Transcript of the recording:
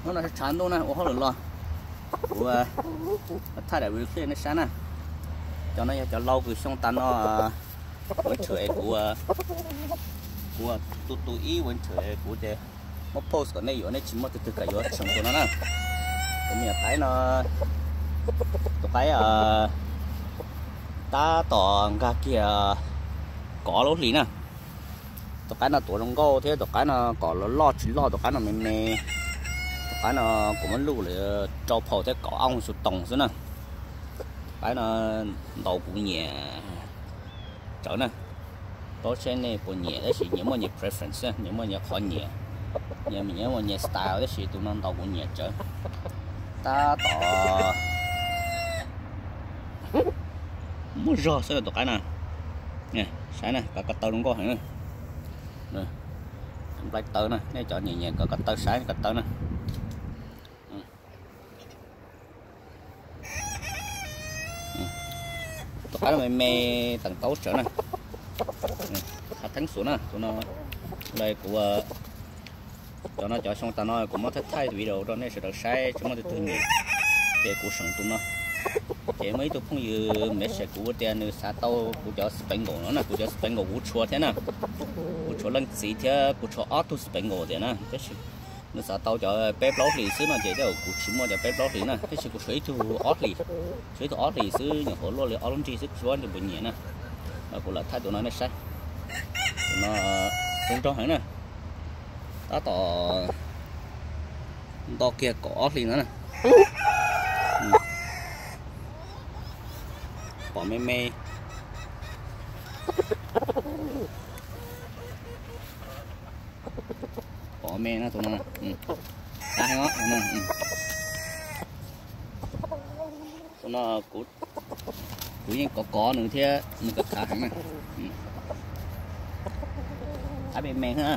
Hnub no tshav ntuj na, ua hauj lwm los, kuv thaij daim video clip nej saib na. Cov no yog cov lau kws xyoo tas no winter es kuv, kuv tu tu ib winter es kuv ces muab post kom nej yuav, nej tsis muaj tug twg kam yuav tseem tus no na. Kuv me nyuam qaib no, tus qaib tab tom nkag kiag kaum ob lub hlis na. Tus qaib no tuav zoo nkauj thiab, tus qaib no kom los loj tsis loj, tus qaib no me me. Tus qaib no kuv muab luj lawm rau phaum thiab kaum ob xu toos xwb na. Tus qaib no ntaus kuv nyiam tsawv na. Paub seb nej puas nyiam, tab sis nyias muaj nyias preference, nyias muaj nyias qhov nyiam, nyias muaj nyias style, tab sis tus no ntaus kuv nyiam tsawv. Tab tom muaj zog xwb tus qaib no. Saib na, kov ko taw zoo nkauj heev na. Nplai taw na, nej cov nyiam nyiam kov ko taw saib ko taw na. Tus qaib no me me, teem taub tsawv na. Qhav theeb xus na, tus no, kuv, cov no cov xyoo tas no kuv muab thaij thaij video rau nej sawv daws saib, tsis muaj tug twg nyiam, ces kuv seem tus no. Ces muaj ib tug phooj ywg message kuv tias nws xav tau kuv cov spangle no na, kuv cov spangle kuv tshuav thiab na. Kuv tshuav leej txiv thiab kuv tshuav ob tug spangle tiag na, tab sis nws xav tau cov peb plaub hlis xwb no ces kuv tsis muaj cov peb plaub hlis na, tab sis kuv tshuav ib tug ob hlis, tshuav ib tug ob hlis xwb, nyuam qhuav luaj li ob lub nrig xwb, kuv tsis paub nej puas nyiam na. Kuv lam thaij tus no nej saib. Tus no zoo nraug heev na. Tab tom nto kiag kaum ob hlis no na. Pom me me. Pom me no tus no. Tus no kuv yeej kov kov nws thiab, nws khav khav heev na. Qaib me me xwb.